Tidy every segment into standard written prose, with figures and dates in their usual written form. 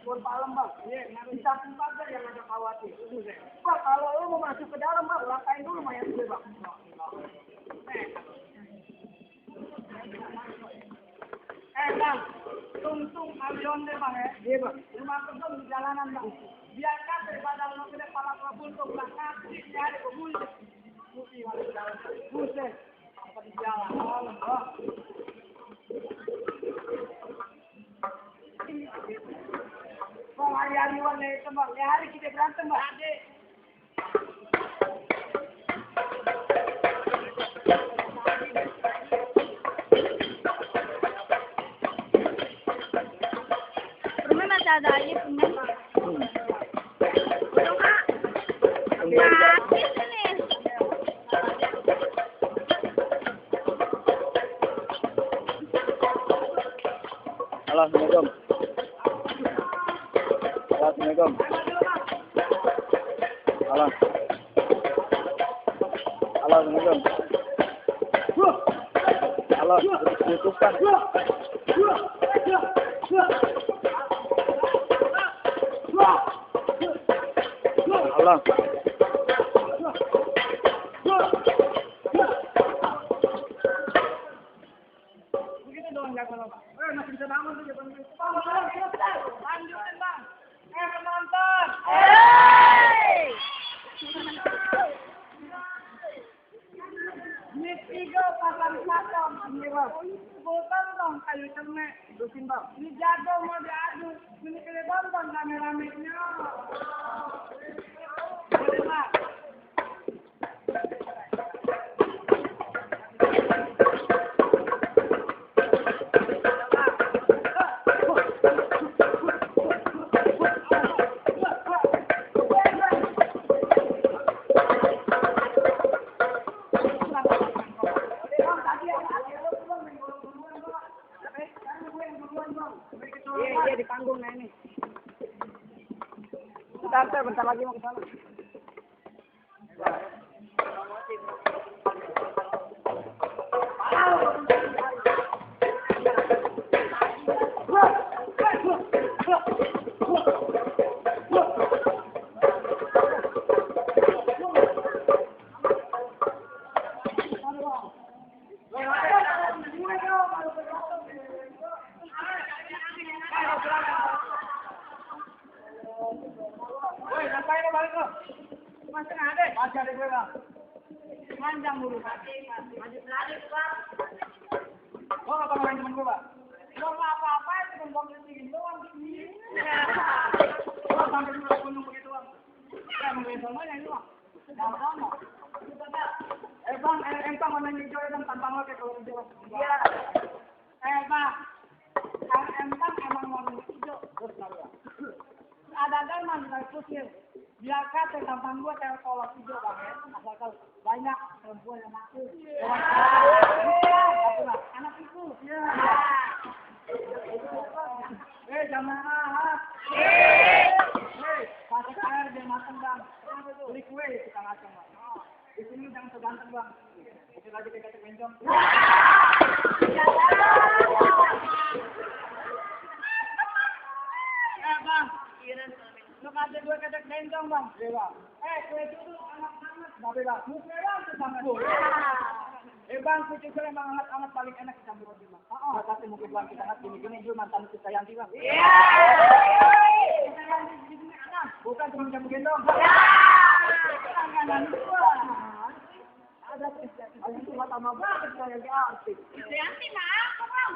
Buat malam bang. Di samping pagar yang ada khawatir. Pak, kalau lo mau masuk ke dalam bang, langkain dulu mayat gue bang. Bang, tung avion deh bang ya. Iya bang. Lu masuk dong di jalanan bang. Biarkan daripada lo kena pala buntung belakang, cari kebun. Putih masuk ke dalam. Buset. Apa di jalan? Bang. Bang, hari-hari warna itu bang. Hari kita berantem bang. Adik. Rumah masih ada aja punya bang. Halo, Assalamualaikum. Assalamualaikum. Halo. Halo, Assalamualaikum. Halo, tutup kan? Halo. Begitu doang jago lo bang. Masih bisa bangun tuh bang. Bang, lanjutin bang. Penonton. Ini 3 pasang satong. Ini bang. Bukan dong kayu cemek. Terusin bang. Ini jago mau diadu. Ini kena tonton rame-ramenya. Boleh bang. Iya di panggung nah ini. Bentar lagi mau ke sana. Woi, ngapain lo balik lo? Masih ada? Masih ada gue bang. Panjang dulu. Maju lari bang. Oh, apa ngomongin temen gue bang? Lo nggak apa-apa, cuma bang sedikit doang. Oh, sampai dulu gunung begitu bang. Ya, mungkin semuanya ini bang. Sama-sama. Bang, entang mana hijau dan tampang lo kayak kalau hijau bang. Iya. Bang, entang emang mau hijau. Terus nggak ada mantan kusir. Biarkan tampang gua kayak kolak hijau bang ya. Asalkan banyak perempuan yang aku. Anak itu. Jamaah. Pakai air dia matang bang. Beli kue tukang acang bang. Di sini jangan seganteng bang. Itu lagi dekat bencong. Bang. Lu kasih gue kedek bencong bang. Iya bang. Kue itu anak-anak. Tapi bang, muka bang itu sama gue. Bang, kue itu emang anak paling enak dicampur roti bang. Kasih mungkin bang kita anak gini-gini dulu mantan kita Yanti bang. Iya. Kita Yanti di sini anak. Bukan cuma jamu gendong. Iya. Langganan gua. Ada itu lama banget saya di arti. Yanti mah aku bang.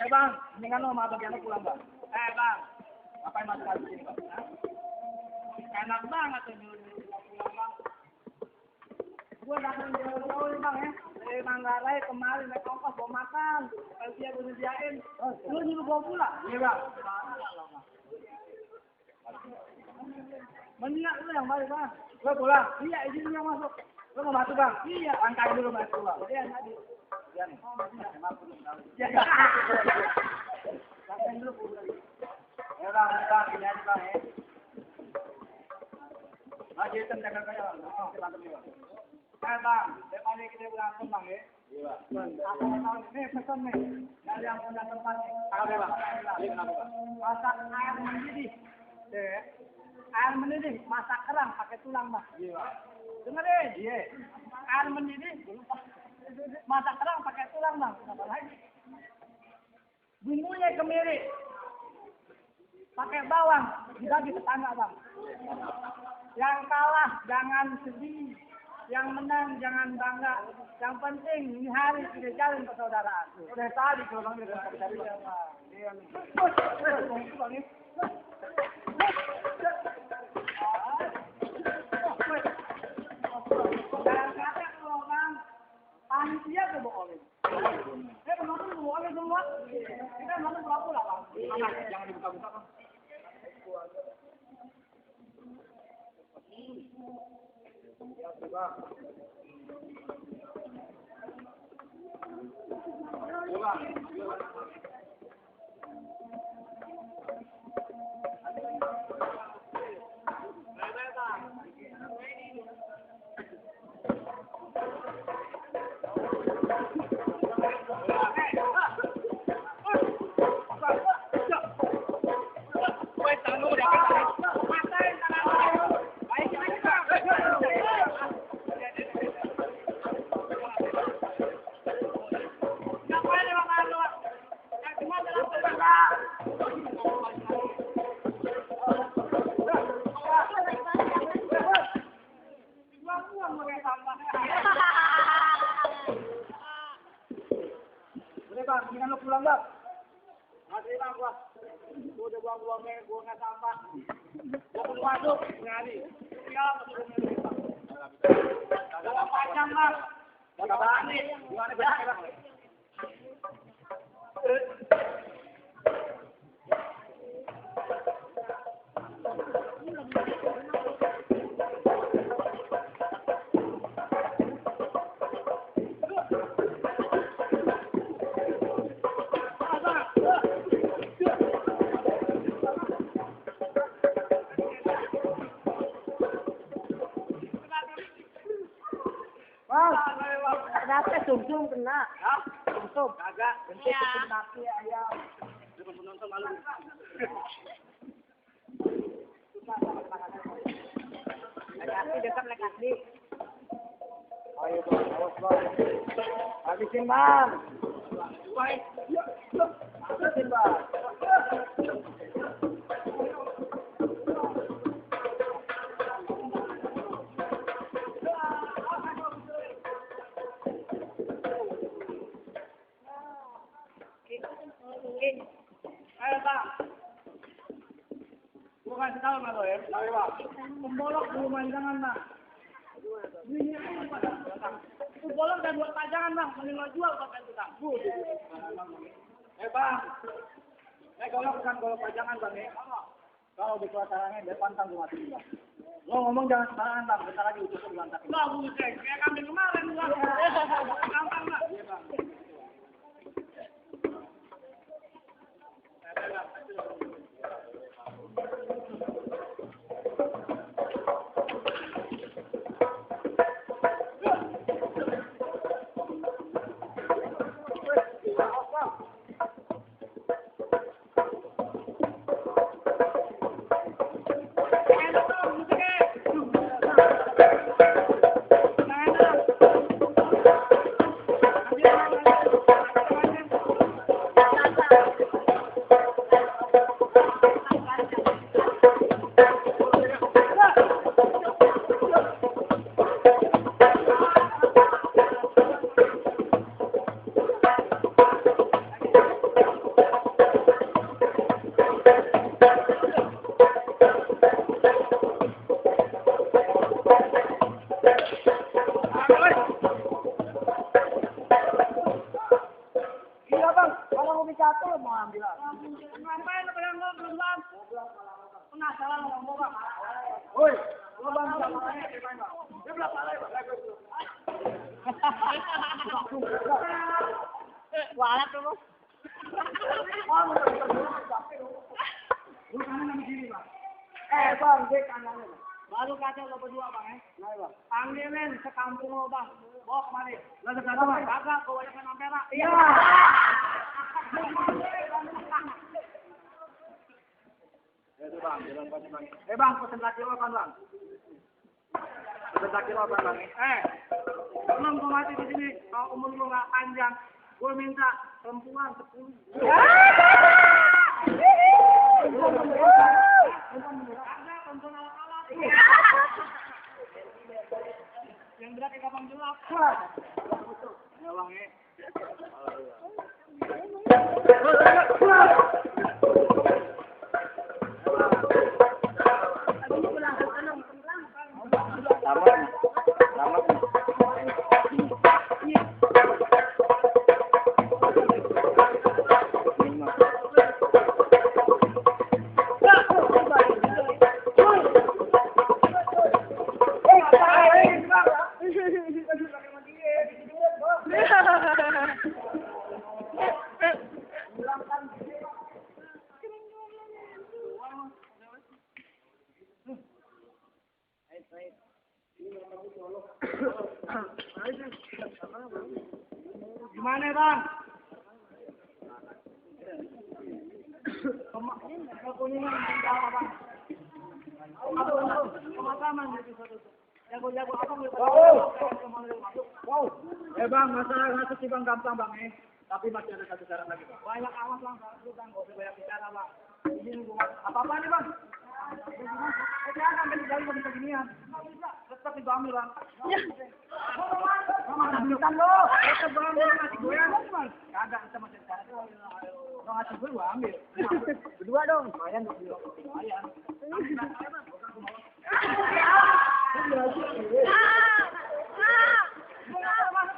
Bang, mendingan lo sama bagian lo pulang bang. Bang, ngapain masuk lagi sini bang? Enak banget tuh nyuruh pulang bang. Gue datang jauh-jauh nih bang ya. Dari Manggarai kemarin naik ongkos bawa makan. Kalau dia gue nyediain. Lu nyuruh bawa pulang? Iya bang. Mendingan lu yang balik bang. Lo pulang? Iya, izin yang masuk. Lo mau masuk bang? Iya. Langkain dulu masuk bang. Iya tadi. Iya nih. Langkain dulu pulang. Ya bang, ini aja bang ya. Pak Jason jaga kaya bang. Oh, kita berantem nih bang. Bang, depan ini kita berantem bang ya. Iya. Aku mau tahu nih pesan nih dari yang punya tempat nih. Apa bang? Ini kenapa bang? Masak air mendidih. Deh. Air mendidih, masak kerang pakai tulang bang. Iya. Dengerin. Iya. Air mendidih, masak kerang pakai tulang bang. Kenapa lagi? Bumbunya kemiri. Pakai bawang, dibagi tetangga bang. Yang kalah jangan sedih, yang menang jangan bangga. Yang penting ini hari kita jalin persaudaraan. Udah tadi kalau bang udah cari bang. Iya nih. Jangan kata kalau bang, panitia tuh bohongin. Penonton bohongin semua. Kita nonton pula bang. Jangan dibuka-buka bang. Bang, jangan lu pulang bang. Masih bang gua. Gua udah buang-buangnya, gua nggak sampah. Gua mau masuk, nyari. Ya, masuk nyari bang. Kalau panjang bang. Gak berani. Gimana berani bang? Kenapa sumsum kena? Hah? Sumsum? Kagak. Bentuk Iya. kaki ayam. Depan penonton malu. Kaki dekat naik kaki. Ayo bang, awas bang. Habisin bang. Habisin bang. Ayo bang. Gua kasih tahu sama lo ya. Ayo bang. Pembolok belum panjangan bang. Itu bolong dan buat pajangan bang, mending lo jual buat tukang. Bang, golok bukan golok pajangan bang ya. Kalau di kelasarannya dia pantang gue mati bang. Lo ngomong jangan sembarangan bang, bentar lagi utusnya dilantakin. Bang, buset, kayak kambing kemarin bang. Gampang bang. Iya bang. Woi, lo bang sama saya dia main bang. Dia belah pala bang. Walat tuh. Lu kanan sama kiri bang. Bang, dia kanan bang. Baru kata lo berdua bang Panggilin sekampung lo bang. Bawa kemari. Lo sekarang bang. Kagak, kebanyakan ampera. Iya. Itu bang, jalan pasti bang. Bang, pesen lagi lo kan bang. Pesen lagi lo kan bang. Belum gue mati di sini. Kalau umur lo nggak panjang, gue minta perempuan 10. Yang berat kayak gampang jelap. Ya bang Tamat. Tamat. Gimana bang? Kekuningan apa bang? Pemakaman jago-jago apa wow. Bang, masalah ngasus sih bang gampang bang tapi masih ada satu cara lagi bang. Banyak awas bang, satu bang, gak usah banyak bicara bang. Ini apa nih bang? Jangan ambil jauh bisa ginian. Tetap diambil bang. Mana ambilkan lo? Tetap ambil ngasih goyang bang. Kagak kita masih cara. Lo ngasih gue ambil. Berdua dong. Lumayan. Lumayan.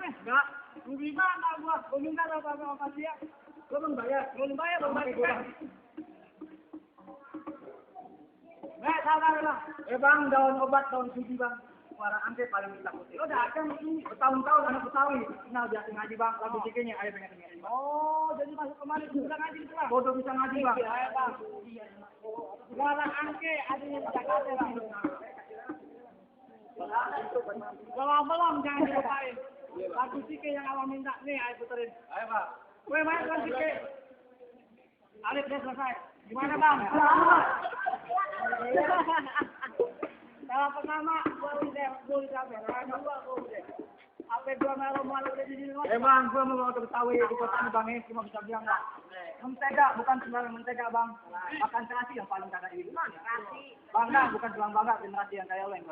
Enggak. Rugi mana gua? Gua minta apa dia? Gua belum bayar. Belum bayar. Sabar bang. Bang, daun obat, daun suji bang. Suara angke paling ditakuti. Udah ada ini. Bertahun-tahun anak Betawi. Kenal biasa ngaji bang. Lagu cikenya ayo pengen dengerin. Oh, jadi masuk kemarin bisa ngaji gitu bang. Bodoh bisa ngaji bang. Iya bang. Suara angke adanya di Jakarta bang. Belum jangan dilupain. Lagu cike yang awal minta nih ayo puterin. Ayo bang. Weh main kan cike. Alif udah selesai. Gimana bang? Kalau pertama, gua udah apa gua malu udah di sini. Bang, gua mau ke Betawi di kota ini bang, cuma bisa bilang nggak. Mentega bukan sembarang mentega bang. Makan terasi yang paling kagak ini. Bangga bukan tulang bangga generasi yang kayak lo yang